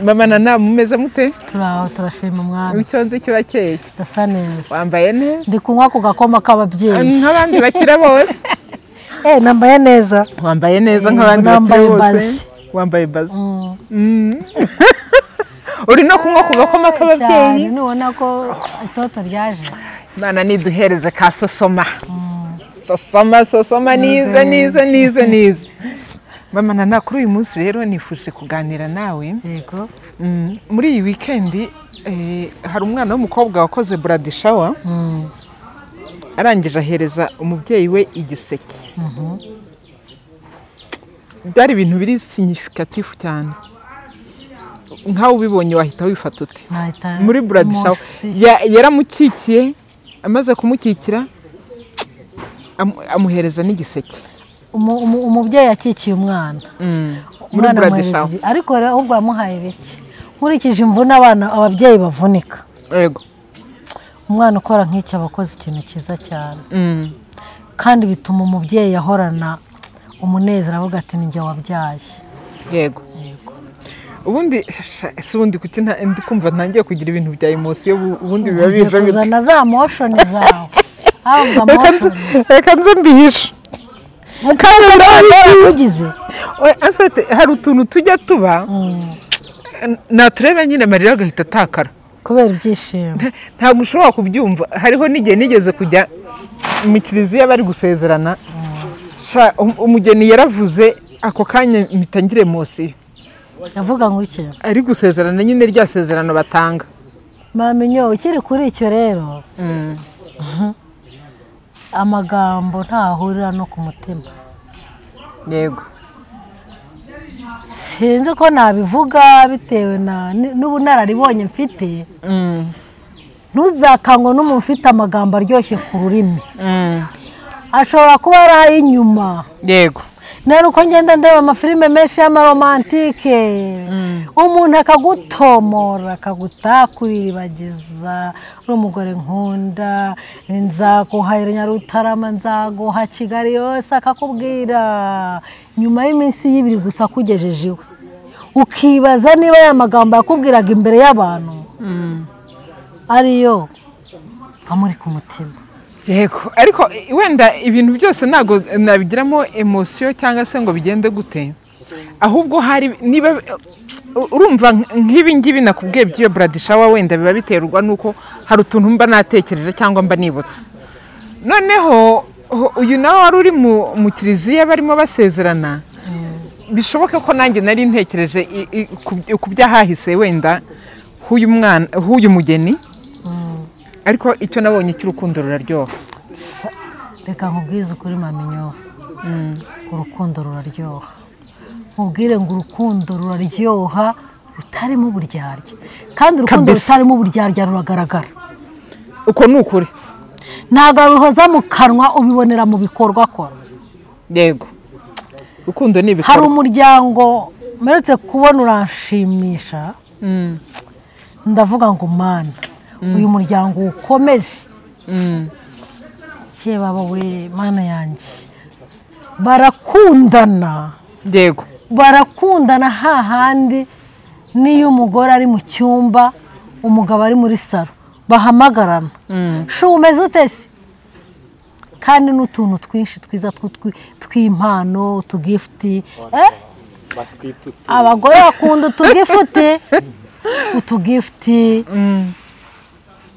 Mama Nana mumeze mute? Turaho turashima umwami. Icyo nzi kirakeye. Ndasa neza. Wambaye neza. Ndi kunywa ku gakoma k'ababyeyi. Nk'abandi bakira bose. Nambaye neza. Wambaye neza nk'abandi bakira bose. Wambaye bazi. Uri no kunywa ku gakoma k'ababyeyi. Nubona ko itoto ryaje. Imana niduhereze ka sosoma. Sosoma sosoma nize nize nize nize. Mama Nana kuri uyu munsi rero nifuje kuganira nawe. Yego. Muri iyi weekend hari umwana w'umukobwa wakoze bridal shower. Arangije ahereza umubyeyi we igiseke. Byari ibintu biri significatif cyane. Nkawe ubibonye wahita wifata ute? Muri bridal shower yaramukikiye, amaze kumukikira amuhereza n'igiseke. Umubyeyi akikiye umwana muri bridal shower, ariko ahubwo yamuhaye bike. Nkurikije imvune abana ababyeyi bavunika. Yego. Umwana ukora nk'icyo abakoze ikintu cyiza cyane. Kandi bituma umubyeyi ahorana umunezero avuga ati ni njye wabyaye. Yego. Ubundi si ubundi kuki ndi kumva ntangiye kugira ibintu bya emotion, ubundi biba bije kuzana za emotion zawe. Reka nze mbihishe. Mukaze. Hari utuntu tujya tuba natureba nyine amarira agahita atakara kubera ibyishimo. Ntabwo ushobora kubyumva. Hariho n'igihe nigeze kujya mu kiliziya bari gusezerana, umugeni yaravuze ako kanya mpita ngira emotion. Yavuga ngo iki? Ari gusezerana nyine rya sezerano batanga. Mamenyo ukiri kuri icyo rero, amagambo ntahurira no ku mutima. Yego. Sinzi ko nabivuga bitewe n'ubunararibonye mfite. Ntuzakangwe n'umuntu ufite amagambo aryoshye ku rurimi. Ashobora kuba ari ay'inyuma. Yego. Nari uko ngenda ndeba amafilime menshi y'amaromantike, umuntu akagutomora akagutakuriribagiza, uri umugore nkunda, nzaguha Nyarutarama, nzaguha Kigali yose, akakubwira. Nyuma y'iminsi y'ibiri gusa akugejeje iwe, ukibaza niba ya magambo yakubwiraga imbere y'abantu ariyo amuri ku mutima. Yego, ariko wenda ibintu byose ntago nabigiramo emotion cyangwa se ngo bigende gute, ahubwo hari niba urumva nk'ibi ngibi nakubwiye by'iyo bridal shower wenda biba biterwa nuko hari utuntu mba natekereje cyangwa mba nibutse. Noneho uyu nawe wari uri mu kiliziya barimo basezerana, bishoboka ko nanjye nari ntekereje ku byahahise wenda h'uyu mwana h'uyu mugeni. Ariko icyo nabonye cy'urukundo ruraryoha. Reka nkubwize ukuri Mamenyo, urukundo ruraryoha. Nkubwire ngo urukundo ruraryoha rutarimo uburyarya. Kandi urukundo rutarimo uburyarya ruragaragara. Uko ni ukuri. Ntabwo bihoza mu kanwa, ubibonera mu bikorwa akora. Yego. Urukundo ni ibikorwa. Hari umuryango mperutse kubona uranshimisha, ndavuga ngo Mana, uyu muryango ukomeze. Baba we Mana yanjye, barakundana. Yego. Barakundana hahandi niyo umugore ari mu cyumba umugabo ari muri salo bahamagarana. Shu umeze ute se? Kandi n'utuntu twinshi twiza tw'impano, utugifuti. Abagore bakunda utugifuti, utugifuti.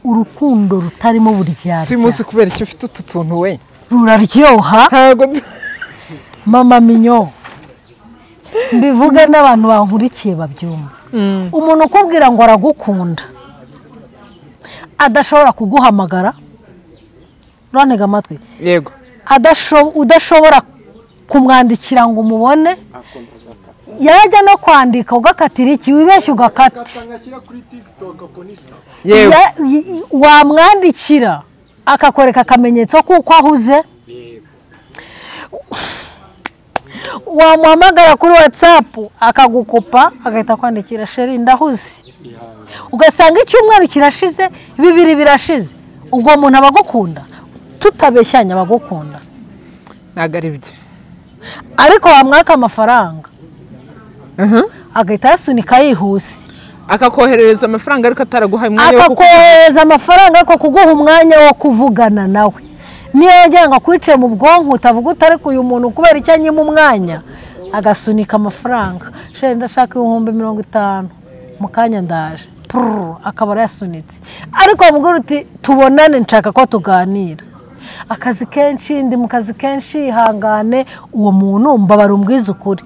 Urukundo rutarimo uburyarya. Si umunsi kubera icyo ufite utu tuntu we ruraryoha. Mama Minyo, mbivuge n'abantu bankurikiye babyumva. Umuntu ukubwira ngo aragukunda adashobora kuguhamagara, urantega amatwi? Yego. Udashobora kumwandikira ngo umubone, yajya no kwandika ugakatira iki wibeshye ugakata. Wamwandikira akakwereka akamenyetso kuko ahuze. Wamuhamagara kuri WhatsApp akagukopa agahita kwandikira sheri ndahuze. Ugasanga icyumweru kirashize, bibiri birashize. Ubwo umuntu abagukunda tutabeshyanya abagukunda. Ntabwo ari byo. Ariko wamwaka amafaranga agahita yasunika yihuse. Akakoherereza amafaranga ariko ataraguhaye umwanya wo akakoherereza amafaranga ariko kuguha umwanya wo kuvugana nawe. Niyo yagira ngo akwice mu bwonko utavuga utari uyu muntu kubera icyo anyima umwanya, agasunika amafaranga. Sheri ndashaka 50,000 mu kanya ndaje. Akaba arayasunitse. Ariko wamubwira uti tubonane nshaka ko tuganira. Akazi kenshi, ndi mu kazi kenshi, ihangane. Uwo muntu mbabara umbwiza ukuri.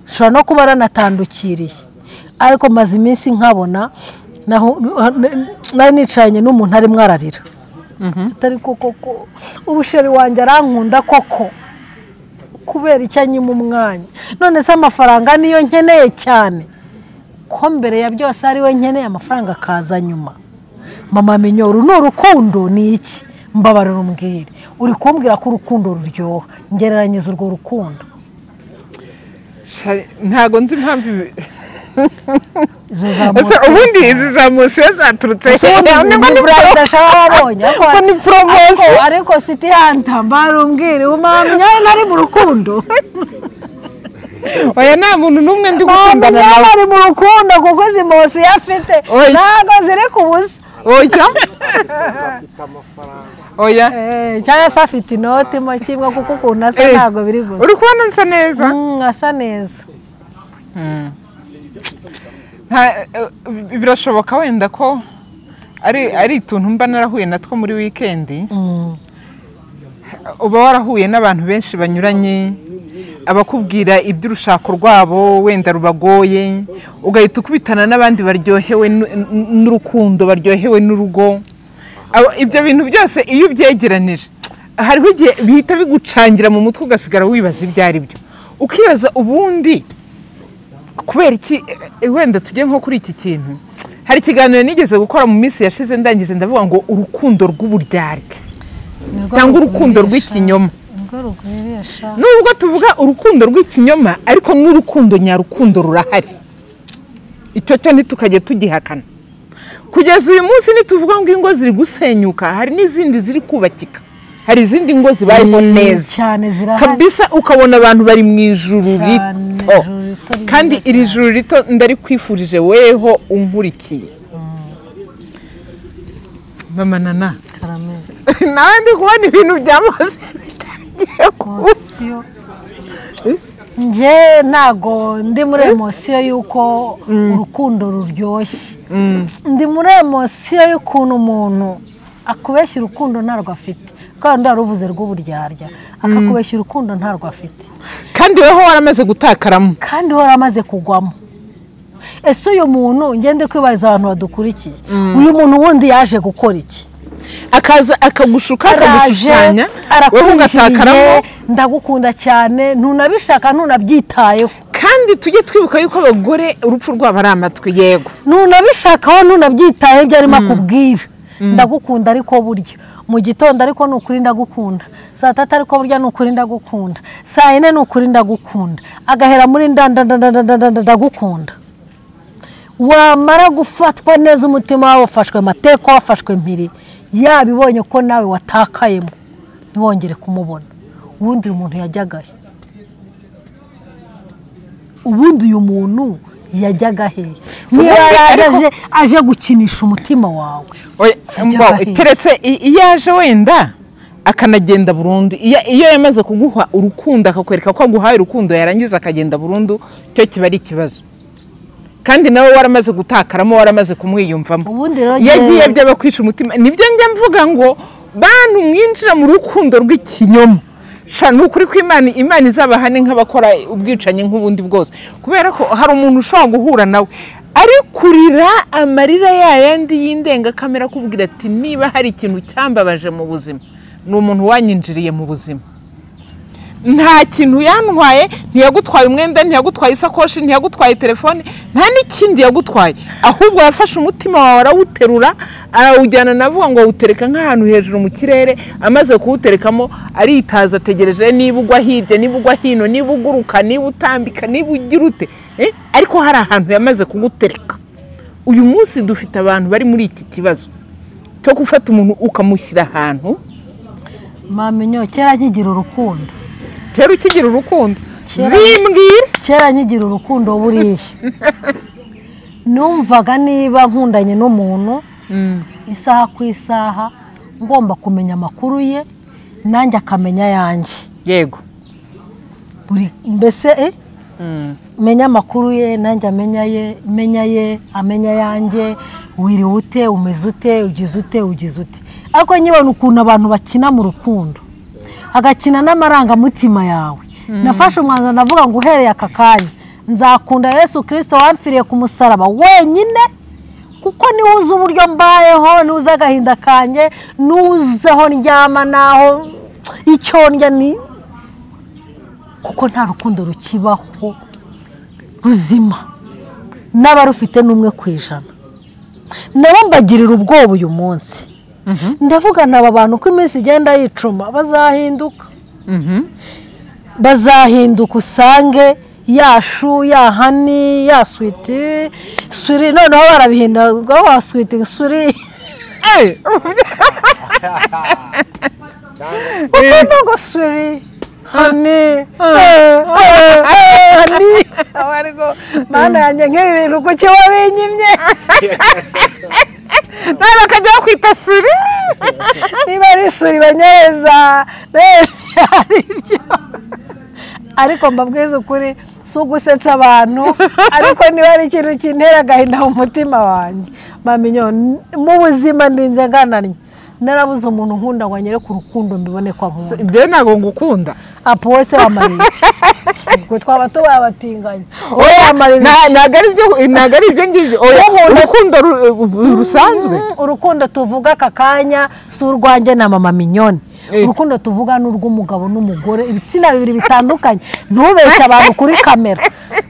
Ushobora no kuba aranatandukiriye. Ariko maze iminsi nkabona nari nicaranye n'umuntu arimo ararira. Atari koko ubusheri wanjye arankunda koko kubera icyo anyima umwanya. None se amafaranga niyo nkeneye cyane, ko mbere ya byose ari we nkeneye, amafaranga akaza nyuma. Mama Minyoro, ni urukundo ni iki? Mbabarira umbwire. Uri kumbwira ko urukundo ruryoha, ngereranyiriza urwo rukundo. Ntago nzi impamvu ubundi izi za mosiyo zaturutse ni poromosiyo. Ariko siti hanta mbarumbwire umamenya nari mu rukundo. Oya nta muntu n'umwe ndi gukundana nawe. Nari mu rukundo kuko izi mosiyo afite ntago ziri ku busa. Oya oya cyangwa se afite inoti mo kimwe kuko ukuntu asa ntago biri gusa. Uri kubona nsa neza? Asa neza. Birashoboka wenda ko ari utuntu mba narahuye natwo muri wikendi. Uba warahuye n'abantu benshi banyuranye, abakubwira iby'urushako rwabo wenda rubagoye, ugahita ukubitana n'abandi baryohewe n'urukundo, baryohewe n'urugo. Ibyo bintu byose iyo ubyegeranije hariho igihe bihita bigucangira mu mutwe, ugasigara wibaza ibyo ari byo, ukibaza ubundi kubera iki. Wenda tujye nko kuri iki kintu, hari ikiganiro nigeze gukora mu minsi yashize, ndangije ndavuga ngo urukundo rw'uburyarya cyangwa urukundo rw'ikinyoma. Nubwo tuvuga urukundo rw'ikinyoma, ariko n'urukundo nyarukundo rurahari, icyo cyo ntitukajye tugihakana. Kugeza uyu munsi nituvuga ngo ingo ziri gusenyuka, hari n'izindi ziri kubakika, hari izindi ngo zibayeho neza cyane kabisa, ukabona abantu bari mu ijuru rito. Kandi iri juru rito ndarikwifurije weho unkurikiye. Mama Nana, nawe ndi kubona ibintu bya mose bitangiye kuza. Nje ntago ndi muri emosiyo y'uko urukundo ruryoshye. Ndi muri emosiyo y'ukuntu umuntu akubeshya urukundo ntarwo afite. Kandi aruvuze rw'uburyarya, akakubeshya urukundo ntarwo afite. Kandi weho waramaze gutakaramo, kandi waramaze kugwamo. Ese uyu muntu, ngende kwibariza abantu badukurikiye, uyu muntu wundi yaje gukora iki? Akaza akagushuka, akagushushanya, weho ugatakaramo. Ndagukunda cyane, ntunabishaka, ntunabyitayeho. Kandi tujye twibuka yuko abagore urupfu rwabo ari amatwi. Yego, ntunabishakaho, ntunabyitayeho ibyo arimo akubwira. Ndagukunda ariko burya mu gitondo, ariko ni ukuri ndagukunda. Saa tatu ariko burya ni ukuri ndagukunda. Saa yine ni ukuri ndagukunda. Agahera muri ndagukunda. Wamara gufatwa neza, umutima wawe wafashwe amateka, wafashwe mpiri, yabibonye ko nawe watakayemo, ntiwongere kumubona. Ubundi uyu muntu yajyagahe? Ubundi uyu muntu yajyaga hehe? Niba yaraje aje gukinisha umutima wawe, keretse iyo aje wenda akanagenda burundu. Iyo yamaze kuguha urukundo, akakwereka ko aguhaye urukundo, yarangiza akagenda burundu, cyo kiba ari ikibazo. Kandi nawe waramaze gutakaramo, waramaze kumwiyumvamo, yagiye byaba kwica umutima. Nibyo njya mvuga ngo bantu mwinjira mu rukundo rw'ikinyoma, ni ukuri ko Imana izabahane nk'abakora ubwicanyi nk'ubundi bwose. Kubera ko hari umuntu ushobora guhura nawe ari kurira amarira yayandi y'indengakamere, akubwira ati niba hari ikintu cyambabaje mu buzima, ni umuntu wanyinjiriye mu buzima. Nta kintu yantwaye, ntiyagutwaye umwenda, ntiyagutwaye isakoshi, ntiyagutwaye telefone, nta n'ikindi yagutwaye. Ahubwo yafashe umutima wawe arawuterura, arawujyana, navuga ngo awutereka nk'ahantu hejuru mu kirere. Amaze kuwuterekamo aritaza, ategereje niba ugwa hirya, niba ugwa hino, niba uguruka, niba utambika, niba ugira ute, ariko hari ahantu yamaze kugutereka. Uyu munsi dufite abantu bari muri iki kibazo cyo gufata umuntu ukamushyira ahantu. Mamenyo, kera nkigira urukundo, kera ukigira urukundo, zimbwira kera nkigira urukundo buriya. Numvaga niba nkundanye n'umuntu isaha ku isaha ngomba kumenya amakuru ye nanjye akamenya yanjye. Yego. Buri mbese menya amakuru ye nanjye amenya ye, menya ye amenya yanjye, wiriwe ute, umeze ute, ugize ute, ugize ute. Ariko nyibona ukuntu abantu bakina mu rukundo, agakina n'amarangamutima yawe. Nafashe umwanzuro ndavuga ngo uhereye aka kanya nzakunda Yesu Kristo wamfiriye ku musaraba wenyine, kuko niwe uzi uburyo mbayeho, niwe uzi agahinda kanjye, niwe aho ndyama naho icyo ndya ni kuko nta rukundo rukibaho ruzima n'abarufite n'umwe ku ijana. Nabo mbagirira ubwoba uyu munsi. Ndavuga naba bantu ko iminsi igenda yicuma bazahinduka. Bazahinduka usange ya shu ya hani ya switi suri, noneho barabihinda ngo wa switi suri. Ngo suri hani hani abariko mana yanjye nk'ibi bintu kuki wabinyimye? Nawe bakajya bakwita suri. Niba ari suri banyereza aribyo. Ariko mbabwiza ukuri si ugusetsa abantu, ariko niba ari ikintu kintera agahinda mu mutima wanjye Maminyo, mu buzima ndinze ngananye narabuze umuntu nkunda ngo anyereke urukundo mbibone ko ankunda. Njye ntabwo ngukunda. Apo wese wamariye iki? Ubwo twaba tubaye abatinganyi. Wowe wamariye iki? Ntabwo ari ibyo ngibyo. Urukundo rusanzwe. Urukundo tuvuga aka kanya si urwanjye na mama Mignone. Urukundo tuvuga ni urw'umugabo n'umugore, ibitsina bibiri bitandukanye. Ntubeshye abantu kuri kamera.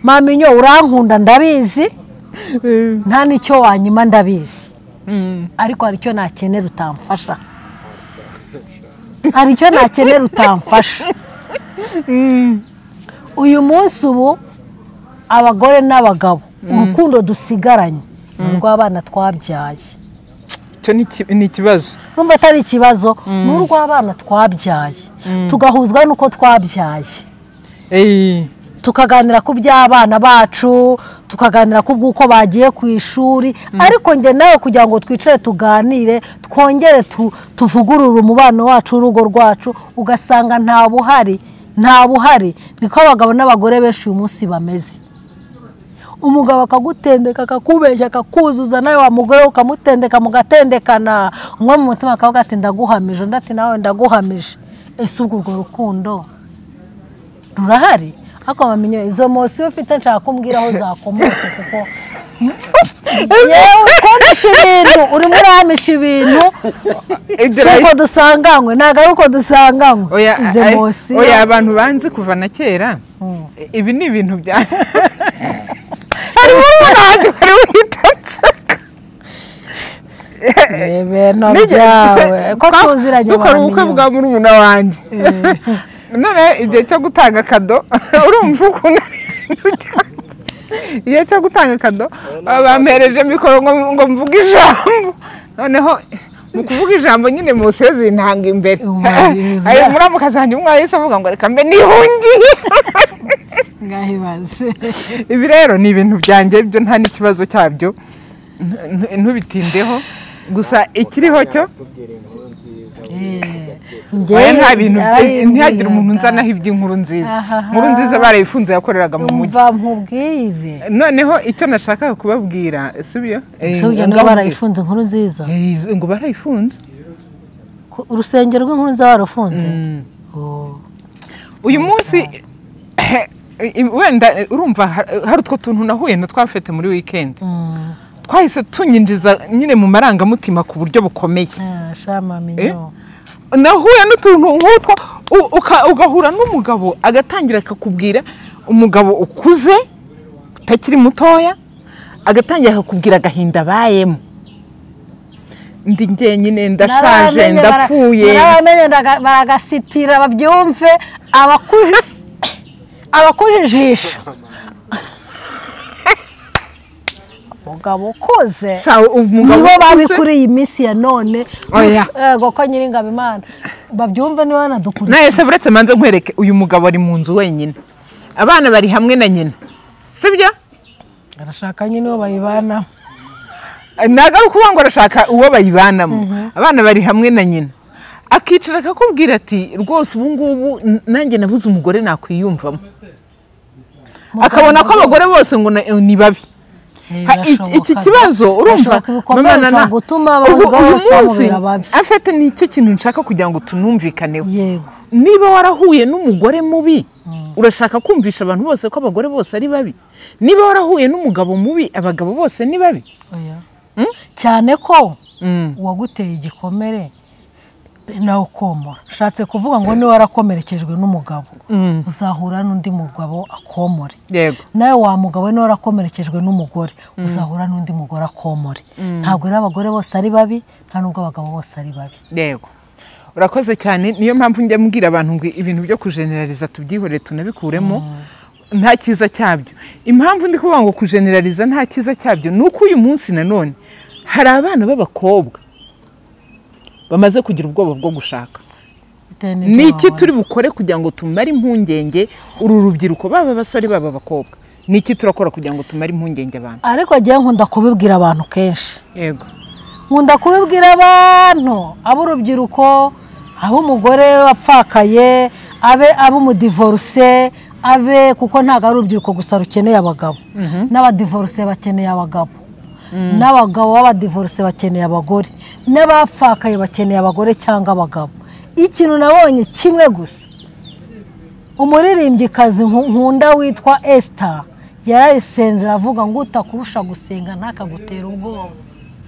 Maminyo urankunda ndabizi, nta n'icyo wanyima ndabizi. Ariko hari icyo nakenera utamfasha. Hari icyo nakenera utamfasha. Uyu munsi ubu abagore n'abagabo urukundo dusigaranye urw'abana twabyaye. Icyo ni ikibazo. Numva atari ikibazo, ni urw'abana twabyaye. Tugahuzwa n'uko twabyaye. Tukaganira ku by'abana bacu, tukaganira ku bw'uko bagiye ku ishuri, ariko njye nawe kugira ngo twicare tuganire, twongere tuvugurure umubano wacu urugo rwacu, ugasanga nta buhari, nta buhari. Niko abagabo n'abagore benshi uyu munsi bameze. Umugabo akagutendeka akakubeshya akakuzuza, nawe wa mugore ukamutendeka mugatendekana, umwe mu mutima akavuga ati ndaguhamije, undi ati nawe ndaguhamije. Ese ubwo urwo rukundo rurahari? Ariko Maminyo izo mosi ufite nshaka kumbwira aho zakomotse, kuko yewe ukomisha ibintu, urimo urahamisha ibintu si uko dusanganywe, ntabwo ari uko dusanganywe izo mosi. Oya abantu banzi kuva na kera, ibi ni ibintu bya harimo umuntu wari witatse ibintu byawe ko tuziranye. Dukora ubukwe bwa murumuna wanjye. None igihe cyo gutanga kado, urumva ukuntu igihe cyo gutanga kado bampereje mikoro ngo mvuge ijambo. Noneho mu kuvuga ijambo nyine munsi zintanga imbere. Ayo muramukazi wanjye umwe yahise avuga ngo reka mbe nihungiye. Ngahibaze. Ibi rero ni ibintu byanjye byo nta n'ikibazo cyabyo, ntubitindeho. Gusa ikiriho cyo nta bintu, ntihagire umuntu nzanaho iby'inkuru nziza. Inkuru nziza barayifunze yakoreraga mu mujyi. Umva nkubwire. Noneho icyo nashakaga kubabwira sibyo? Sibyo ngo barayifunze inkuru nziza. Ngo barayifunze. Urusengero rw'inkuru nziza barafunze. Uyu munsi wenda urumva hari utwo tuntu nahuye na twafete muri weekend. Twahise tunyinjiza nyine mu marangamutima ku buryo bukomeye. Nahuye n'utuntu nk'utwo, ugahura n'umugabo agatangira akakubwira, umugabo ukuze utakiri mutoya agatangira akakubwira agahinda abayemo. Ndi njyenyine ndashaje ndapfuye. Naramenye baragasitira babyumve abakujijisha. Umugabo ukuze nibo babi kuri iyi minsi ya none. Yego ko Nyiringabo Imana babyumve niba banadukurikiye. Nawe se buretse manze nkwereke, uyu mugabo ari mu nzu wenyine, abana bari hamwe na nyina, sibyo? Arashaka nyine uwo bayibanamo. Ntabwo ari ukuvuga ngo arashaka uwo bayibanamo, abana bari hamwe na nyina, akicara akakubwira ati rwose ubu ngubu nanjye nabuze umugore nakwiyumvamo, akabona ko abagore bose ngo ni babi. Iki kibazo urumva mama Nana, uyu munsi afite nicyo kintu nshaka kugira ngo tunumvikaneho. Niba warahuye n'umugore mubi, urashaka kumvisha abantu bose ko abagore bose ari babi? Niba warahuye n'umugabo mubi, abagabo bose ni babi? Cyane ko uwaguteye igikomere nawe ukomora. Ushatse kuvuga ngo niba warakomerekejwe n'umugabo, uzahura n'undi mugabo akomore. Nawe wa mugabo niba warakomerekejwe n'umugore, uzahura n'undi mugore akomore. Ntabwo rero abagore bose ari babi, nta nubwo abagabo bose ari babi. Yego, urakoze cyane. Niyo mpamvu njya mbwira abantu ngo ibintu byo kujeneraliza tubyihorere tunabikuremo, nta cyiza cyabyo. Impamvu ndi kuvuga ngo kujeneraliza nta cyiza cyabyo ni uko uyu munsi nanone hari abana b'abakobwa bamaze kugira ubwoba bwo gushaka. Ni iki turi bukore kugira ngo tumare impungenge uru rubyiruko, baba abasore baba abakobwa? Ni iki turakora kugira ngo tumare impungenge abantu? Ariko ngiye nkunda kubibwira abantu kenshi. Yego, nkunda kubibwira abantu, ab'urubyiruko, ab'umugore wapfakaye, abe ab'umudivorce, abe kuko ntabwo ari urubyiruko gusa rukeneye abagabo, n'abadivorce bakeneye abagabo, n'abagabo b'abadivorce bakeneye abagore, n'abapfakaye bakeneye abagore cyangwa abagabo. Ikintu nabonye kimwe gusa, umuririmbyikazi nkunda witwa Esther yararisenze aravuga ngo utakurusha gusenga ntakagutera ubwoba.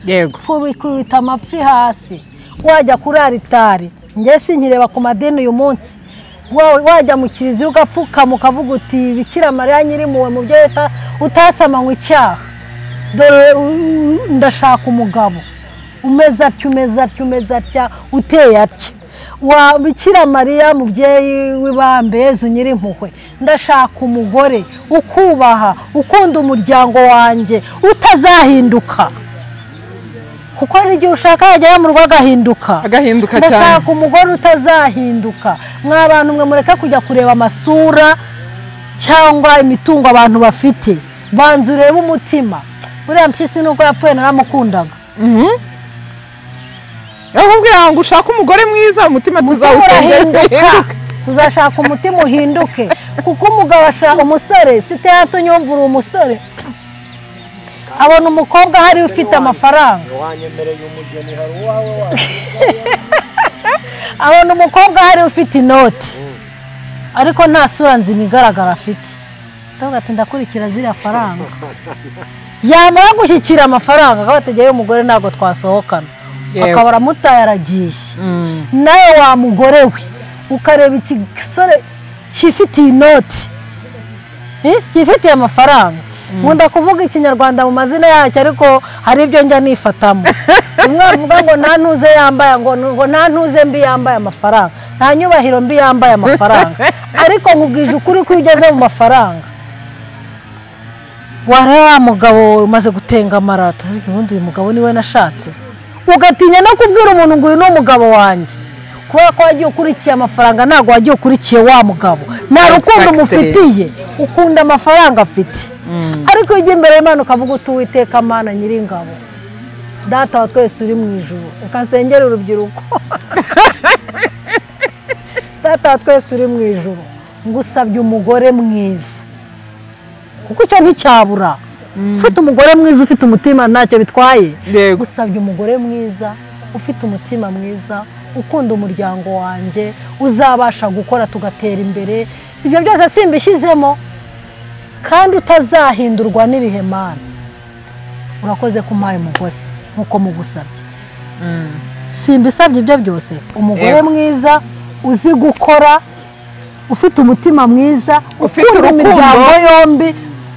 Yego, kubita amapfi hasi, wajya kuri aritari, njye sinkireba ku madini uyu munsi, wajya mu kiliziya ugapfukama ukavuga uti Bikira Mariya nyirimpuhwe mu byo utasamanywe icyaha, dore ndashaka umugabo umeze atya, umeze atya, umeze atya, uteye atya. Wa Bikira Mariya mubyeyi w'ibambe Yezu nyirimpuhwe, ndashaka umugore ukubaha, ukunda umuryango wanjye, utazahinduka. Kuko hari igihe ushaka yagera mu rugo agahinduka. Agahinduka cyane. Ndashaka umugore utazahinduka. Mwa bantu mwe mureka kujya kureba amasura cyangwa imitungo abantu bafite, banza urebe umutima. Buriya Mpyisi nuko yapfuye naramukundaga. Akubwira ngo ushaka umugore mwiza, umutima tuzawusenga. Tuzashaka umutima uhinduke, kuko umugabo ashaka umusore, site yatunyumvura umusore. Abona umukobwa hari ufite amafaranga, abona umukobwa hari ufite inoti, ariko nta sura nzima igaragara afite. Ndavuga ati ndakurikira ziriya faranga. Yamara gushyikira amafaranga akaba ategeye umugore ntabwo twasohokana, akaba aramutaye aragiye. Nawe wa mugore we ukareba igisore cyifitiye inoti, cyifitiye amafaranga. Nkunda kuvuga ikinyarwanda mu mazina yacyo, ariko hari ibyo njya nifatamo. Umwe avuga ngo nta ntuze yambaye, ngo nta ntuze mbi yambaye amafaranga, nta nyubahiro mbi yambaye amafaranga. Ariko nkubwije ukuri ko iyo ugeze mu mafaranga wareba wa mugabo umaze gutenga amarata, ubundi uyu mugabo niwe nashatse, ugatinya no kubwira umuntu ngo uyu ni umugabo wanjye, kubera ko wagiye ukurikiye amafaranga, ntabwo wagiye ukurikiye wa mugabo, nta rukundo umufitiye, ukunda amafaranga afite. Ariko iyo ujya imbere y'Imana ukavuga uti Uwiteka Mana nyiringabo, data wa twese uri mu ijuru, reka nsengere urubyiruko, data wa twese uri mu ijuru, ngusabye umugore mwiza, kuko icyo nticyabura. Ufite umugore mwiza ufite umutima ntacyo bitwaye. Ngusabye umugore mwiza ufite umutima mwiza, ukunda umuryango wanjye, uzabasha gukora tugatera imbere. Si ibyo byose simbishyizemo, kandi utazahindurwa n'ibihe. Mana urakoze kumpaye umugore nkuko mugusabye. Simbisabye ibyo byose, umugore mwiza uzi gukora, ufite umutima mwiza, ufite imiryango yombi,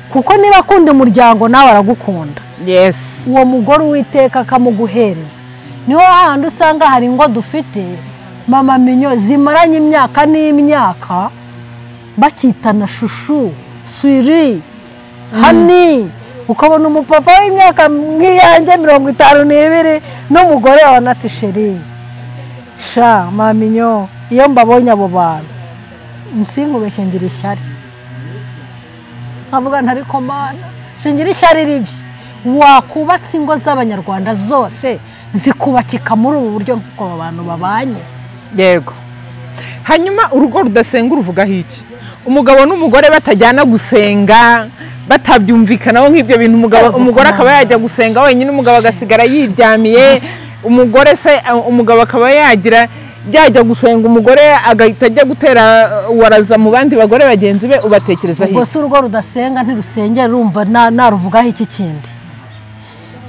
kuko niba akunda umuryango nawe aragukunda. Yes, uwo mugore Uwiteka akamuguhereza. Niho hahandi usanga hari ingo dufite mama minyo zimaranye imyaka n'imyaka bakitana shushu, swiri, hani, ukabona umupapa w'imyaka nk'iyanjye 52 n'umugore wa nati sheri sha maminyo. Iyo mbabonye abo bantu nsinkubeshye ngira ishyari, nkavuga ntari komana Singira ishyari ribi. Wakubatse ingo z'abanyarwanda zose zikubakika muri ubu buryo nk'uko abantu babanye. Yego. Hanyuma urugo rudasenga uruvugaho iki? Umugabo n'umugore batajyana gusenga, batabyumvikanaho nk'ibyo bintu, umugore akaba yajya gusenga wenyine, umugabo agasigara yiryamiye, umugore se umugabo akaba yagira yajya gusenga umugore agahita ajya gutera waraza mu bandi bagore bagenzi be, ubatekereza Ubwo iki? Se urugo rudasenga ntirusengera, urumva naruvugaho iki kindi?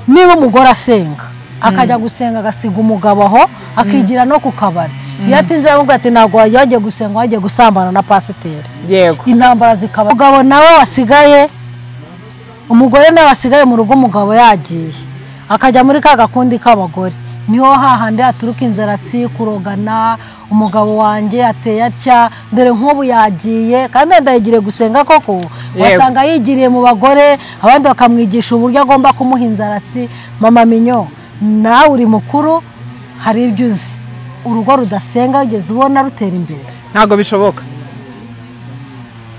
Niba umugore asenga akajya gusenga agasiga umugabo aho, akigira no ku kabari, iyo atinze aramubwira ati ntabwo wagiye gusenga, wagiye gusambana na pasiteri. Yego. Intambara zikaba. Umugabo nawe wasigaye, umugore nawe wasigaye mu rugo, umugabo yagiye akajya muri ka gakundi k'abagore, niho hahandi haturuka inzaratsi, kurogana, umugabo wanjye ateye atya, dore nk'ubu yagiye kandi wenda yigiriye gusenga koko, wasanga yigiriye mu bagore, abandi bakamwigisha uburyo agomba kumuha inzaratsi. Mama Minyo, nawe uri mukuru, hari ibyo uzi. Urugo rudasenga ugeze ubona rutera imbere? Ntabwo bishoboka,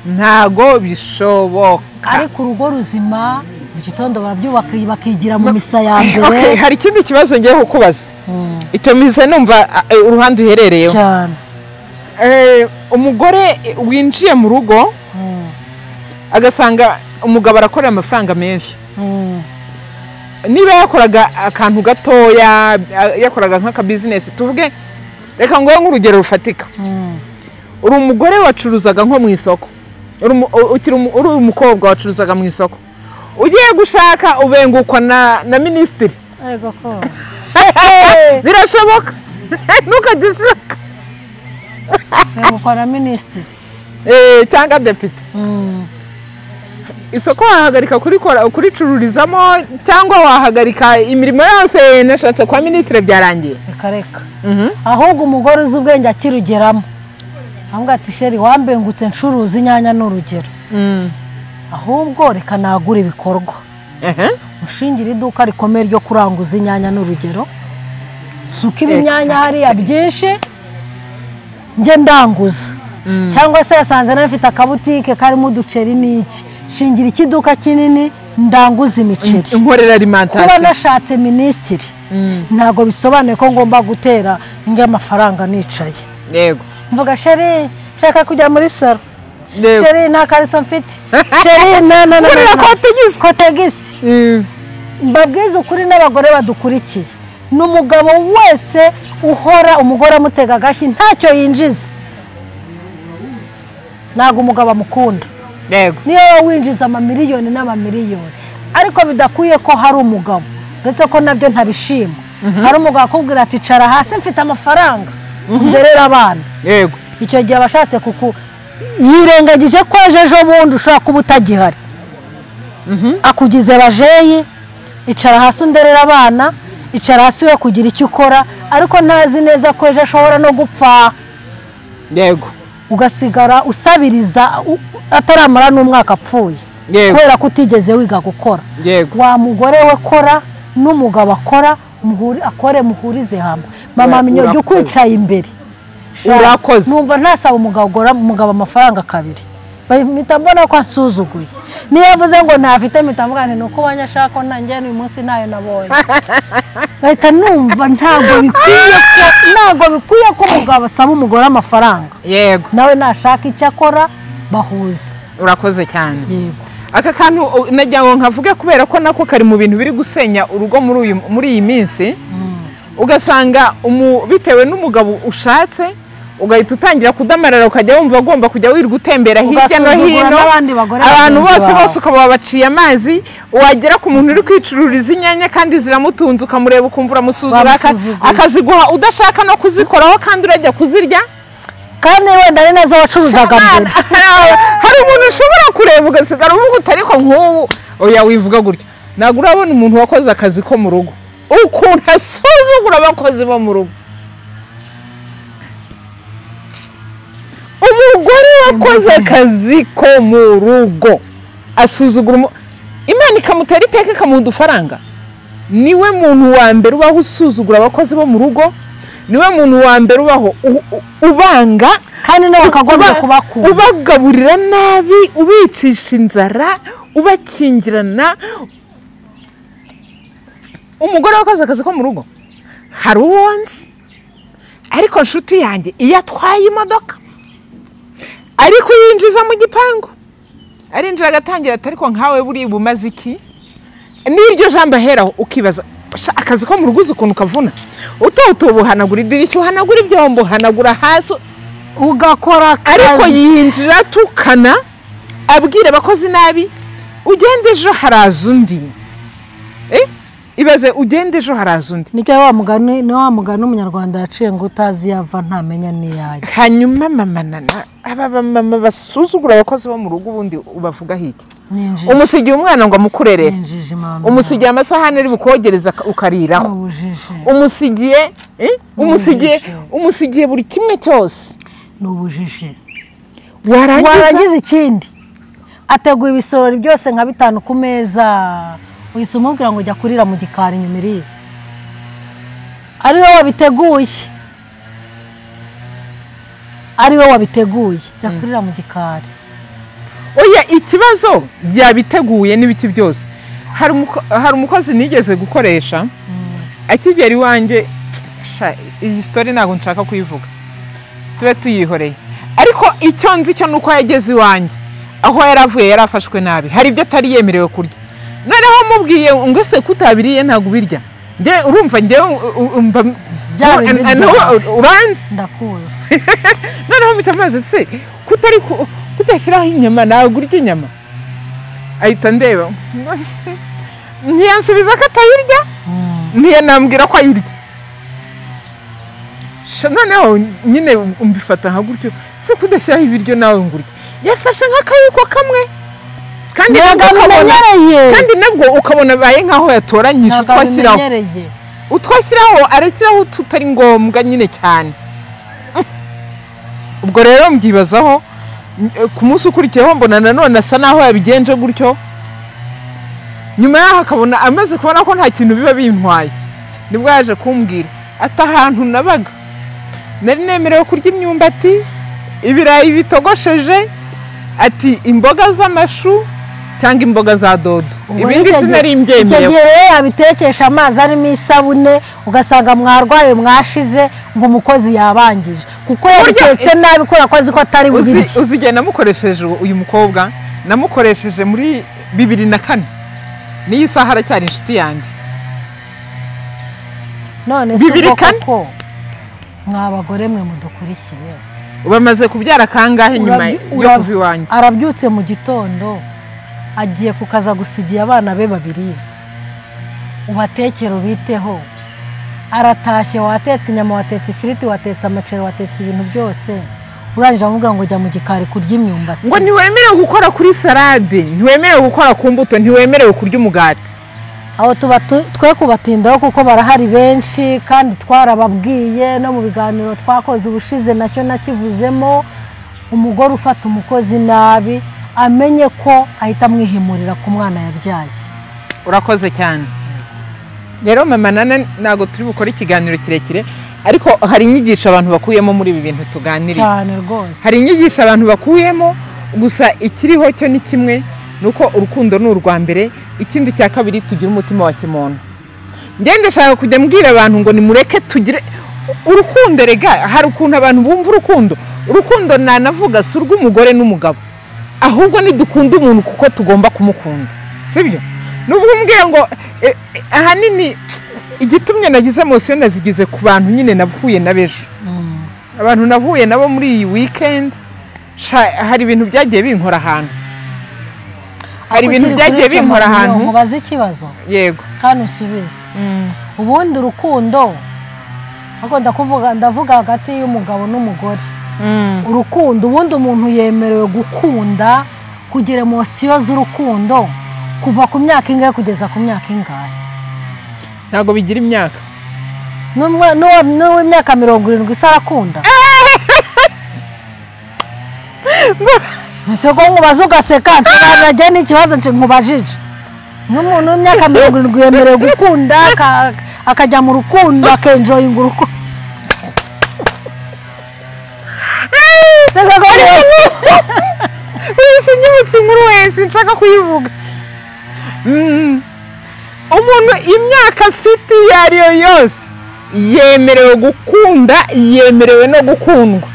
ntabwo bishoboka. Ariko urugo ruzima mu gitondo barabyubaka bakigira mu misa ya mbere. Hari ikindi kibazo ngiye kukubaza, icyo mise numva uruhande uherereyeho cyane. Umugore winjiye mu rugo agasanga umugabo arakorera amafaranga menshi, niba yakoraga akantu gatoya, yakoraga nk'aka business, tuvuge reka ngo nk'urugero rufatika, uri umugore wacuruzaga nko mu isoko, uri umukobwa wacuruzaga mu isoko, ugiye gushaka ubengukwa na minisitiri. Yego ko birashoboka, ntukajye useka. Bengukwa na minisitiri cyangwa depite. Isoko wahagarika kuricururizamo cyangwa wahagarika imirimo yose, nashatse kwa minisitiri byarangiye? Reka reka. Ahubwo umugore uzi ubwenge akirugeramo ahubwo ati sheri wambengutse ncuruza inyanya n'urugero, ahubwo reka nagura ibikorwa, ushingira iduka rikomeye ryo kuranguza inyanya n'urugero, suka ibinyanya hariya byinshi njye ndanguza, cyangwa se yasanze nawe mfite akabutike karimo uduceri n'iki, shingira ikiduka kinini ndanguza imiceri, nkorera alimentation. Kuba nashatse minisitiri ntabwo bisobanuye ko ngomba gutera njye amafaranga nicaye. Yego. Mvuga sheri nshaka kujya muri salo, sheri nta kariso mfite, sheri na na na kotegisi. Mbabwize ukuri n'abagore badukurikiye, n'umugabo wese uhora umugore amutega agashyi ntacyo yinjiza, ntabwo umugabo amukunda. Yego. Niyo winjiza amamiliyoni n'amamiliyoni, ariko bidakwiye ko hari umugabo, ndetse ko nabyo ntabishima, hari umugabo akubwira ati cara hasi mfite amafaranga nderera abana. Yego. Icyo gihe abashatse kuku yirengagije ko ejo bundi ushobora kuba utagihari, akugize bajeyi, icara hasi underera abana, icara hasi we kugira icyo ukora, ariko ntazi neza ko ejo ashobora no gupfa. Yego. Ugasigara usabiriza ataramara n'umwaka apfuye, kubera ko utigeze wiga gukora. Wa mugore we kora n'umugabo akora, akore muhurize hamwe. Mama Minyo jya ukwicaye imbere. Urakoze. Numva ntasaba umugabo amafaranga kabiri, mpita mbona ko asuzuguye. Niyo yavuze ngo ntafite mpita mvuga nti nuko ubonye ashaka ko nanjye uyu munsi ntayo nabonye. Bahita numva ntabwo bikwiye ko umugabo asaba umugore amafaranga. Yego. Nawe nashaka icyo akora bahuze. Urakoze cyane. Yego. Aka kantu nagira ngo nkavuge kubera ko nako kari mu bintu biri gusenya urugo muri iyi minsi, ugasanga bitewe n'umugabo ushatse ugahita utangira kudamarara, ukajya wumva agomba kujya wirirwa utembera hirya no hino, abantu bose bose ukaba wabaciye amazi, wagera ku muntu uri kwicururiza inyanya kandi ziramutunze ukamureba ukumva uramusuzugura, akaziguha udashaka no kuzikoraho kandi urajya kuzirya, kandi wenda ari nazo wacuruzaga mbere. Hari umuntu ushobora kureba ugasigara uvuga uti ariko nk'ubu oya wivuga gutya. Ntabwo urabona umuntu wakoze akazi ko mu rugo ukuntu asuzugura abakozi bo mu rugo. Umugore wakoze akazi ko mu rugo asuzugura Imana ikamutera iteka ikamuha udufaranga, niwe muntu wa mbere ubaho usuzugura abakozi bo mu rugo, niwe muntu wa mbere ubaho ubanga, kandi nawe ukagombye kubakunda, ubagaburira nabi, ubicisha inzara, Ubakingirana. Umugore wakoze akazi ko mu rugo hari uwo nzi, ariko nshuti yanjye iyo atwaye imodoka ariko yinjiza mu gipangu, arinjira agatangira ati ariko nkawe buri bumaze iki? N'iryo jambo aheraho ukibaza, akazi ko mu rugo uzi ukuntu kavuna, utotoba uhanagura idirishya, uhanagura ibyombo, uhanagura hasi, ugakora akazi. Ariko yinjira atukana abwira abakozi nabi, ugende ejo haraza undi. Ibaze ugende ejo haraza undi. Nibyo wa mugani, ni wa mugani umunyarwanda yaciye ngo utazi yava ntamenya n'iyayo. Hanyuma mama Nana, aba mama basuzugura abakozi bo mu rugo ubundi ubavuga hiki. Umusigiye umwana ngo amukurerere. Umusigiye amasahani ari bukogereza ukariraho. Umusigiye, umusigiye buri kimwe cyose. N'ubujiji. Warangiza ikindi. Ateguye ibisorori byose nka bitanu ku meza. Uhise umubwira ngo jya kurira mu gikari inyuma iriya. Ari wowe wabiteguye. Ari wowe wabiteguye. Jya kurira mu gikari. Oya, ikibazo yabiteguye n'ibiki byose. Hari umukozi nigeze gukoresha akigera iwanjye, iyi story ntabwo nshaka kuyivuga, tube tuyihoreye. Ariko icyo nzi cyo nuko yageze iwanjye aho yaravuye yarafashwe nabi, hari ibyo atari yemerewe kurya. Noneho mubwiye ngo se kutabiriye ntabwo ubirya, nge urumva nge uranzi ndakuzi. Noneho mpita maze se kutari kutashyiraho inyama ntabwo urya inyama, ahita ndeba ntiyansubiza ko atayirya, ntiyanambwira ko ayirya. Noneho nyine mbifata nka gutyo, se kudashyiraho ibiryo nawe ngo urye. Yafashe nk'akayiko kamwe, kandi nabwo ukabona abaye nkaho yatoranyije utwashyiraho, utwashyiraho arashyiraho tutari ngombwa nyine cyane. Ubwo rero mbyibazaho ku munsi ukurikiyeho mbona nanone asa naho yabigenje gutyo. Nyuma yaho akabona amaze kubona ko nta kintu biba bintwaye, nibwo yaje kumbwira ati ahantu nabaga nari nemerewe kurya imyumbati, ibirayi bitogosheje, ati imboga z'amashu cyangwa imboga za dodo, ibindi sinari mbyemerewe. Icyo gihe yabitekesha amazi arimo isabune, ugasanga mwarwaye mwashize ngo umukozi yabangije kuko yabitetse nabi kubera ko azi ko atari bubirye. Uzi namukoresheje uyu mukobwa, namukoresheje muri 2004, n'iyi saha aracyari inshuti yanjye. None se koko mwa bagore mwe mudukurikiye, bamaze kubyara kangahe nyuma yo kuva iwanjye? Arabyutse mu gitondo agiye kukaza gusigiye abana be babiri, ubatekere ubiteho, aratashye watetse inyama, watetse ifiriti, watetse amaceri, watetse ibintu byose, urangije amubwira ngo jya mu gikari kurya imyumbati. Ngo ntiwemerewe gukora kuri salade, ntiwemerewe gukora ku mbuto, ntiwemerewe kurya umugati. Aho tuba twe kubatindaho kuko barahari benshi kandi twarababwiye no mu biganiro twakoze ubushize nacyo nakivuzemo, umugore ufata umukozi nabi amenye ko ahita amwihimurira ku mwana yabyaye. Urakoze cyane. Rero mama Nana ntabwo turi bukore ikiganiro kirekire, ariko hari inyigisho abantu bakuyemo muri ibi bintu tuganiriye. Cyane rwose. Hari inyigisho abantu bakuyemo, gusa ikiriho cyo ni kimwe, nuko urukundo ni urwa mbere, ikindi cya kabiri tugira umutima wa kimuntu. Njye ndashaka kujya mbwira abantu ngo nimureke tugire urukundo. Rega hari ukuntu abantu bumva urukundo, urukundo nanavuga si urw'umugore n'umugabo, ahubwo nidukunda umuntu kuko tugomba kumukunda, sibyo? Nubwo umbwira ngo ahanini igitumye nagize emotion nazigize ku bantu nyine nahuye n'abejo, abantu nahuye nabo muri iyi weekend, hari ibintu byagiye binkora ahantu, hari ibintu byagiye binkora ahantu. Mubaze ikibazo. Yego. Kandi usubize. Ubundi urukundo, ahubwo ndavuga hagati y'umugabo n'umugore. Urukundo ubundi umuntu yemerewe gukunda, kugira emosiyo z'urukundo kuva ku myaka ingahe kugeza ku myaka ingahe? Ntabwo bigira imyaka. N'uw'imyaka 70 se arakunda? Ese ko nkubaza ugaseka, nsigaranye n'ikibazo nkubajije. N'umuntu w'imyaka 70 yemerewe gukunda, akajya mu rukundo, akenjoyinga urukundo. Wese nyibutse inkuru wese nshaka kuyivuga. Umuntu imyaka afite iyo ari yo yose yemerewe gukunda, yemerewe no gukundwa.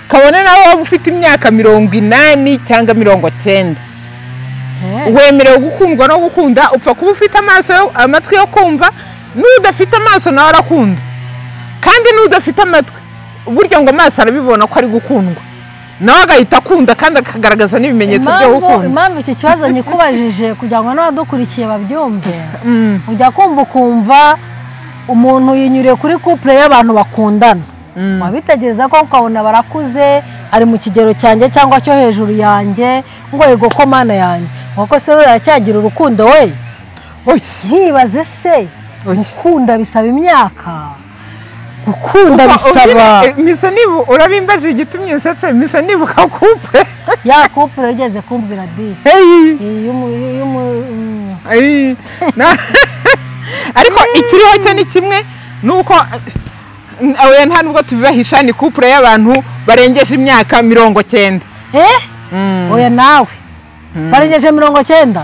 Kabone nawe waba ufite imyaka 80 cyangwa 90, wemerewe gukundwa no gukunda. Upfa kuba ufite amaso, amatwi yo kumva. N'udafite amaso nawe arakunda, kandi n'udafite amatwi burya ngo amaso arabibona ko ari gukundwa, nawe agahita akunda kandi akagaragaza n'ibimenyetso byo gukunda. Impamvu iki kibazo nyikubajije kugira ngo n'abadukurikiye babyumve, ujya kumva ukumva umuntu yinyuriye kuri couple y'abantu bakundana, wabitegereza ko ukabona barakuze, ari mu kigero cyanjye cyangwa cyo hejuru yanjye, ngo yego ko mana yanjye, kuko se we aracyagira urukundo we. Nkibaze se gukunda bisaba imyaka, gukunda bisaba. Misa niba urabimbaje igitumye nsetse, misa nibuka couple ya couple ugeze kumbwira di ariko ikiriho cyo ni kimwe nuko oya nta nubwo tubibahisha, ni couple y'abantu barengeje imyaka 90. Oya nawe barengeje 90?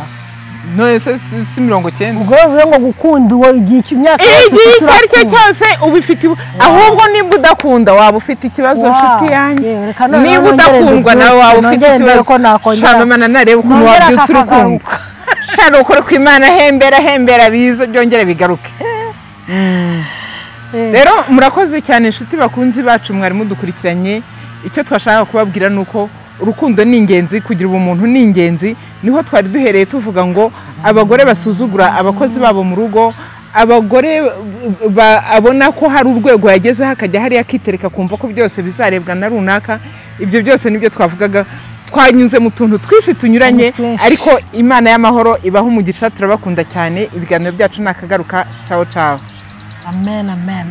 None se si 90? Ubwo bivuze ngo gukunda uwo igihe cy'imyaka yose icyo ari cyo cyose ubifite, ahubwo nimba udakunda waba ufite ikibazo nshuti yanjye, niba udakundwa nawe waba ufite ikibazo. Shamana narebe ukuntu wabyutse urukundo, shana ukore ku Imana, hembera hembera bize byongere bigaruke. Rero murakoze cyane inshuti bakunzi bacu mwari mudukurikiranye. Icyo twashaka kubabwira nuko urukundo ni ingenzi, kugira ubumuntu ni ingenzi. Niho twari duhereye tuvuga ngo abagore basuzugura abakozi babo mu rugo, abagore abona ko hari urwego yagezeho akajya hariya akitereka kumva ko byose bizarebwa na runaka. Ibyo byose nibyo twavugaga, twanyuze mu tuntu twinshi tunyuranye, ariko Imana y'amahoro ibaho umugisha. Turabakunda cyane, ibiganiro byacu nakagaruka. Ciao ciao. Amen amen.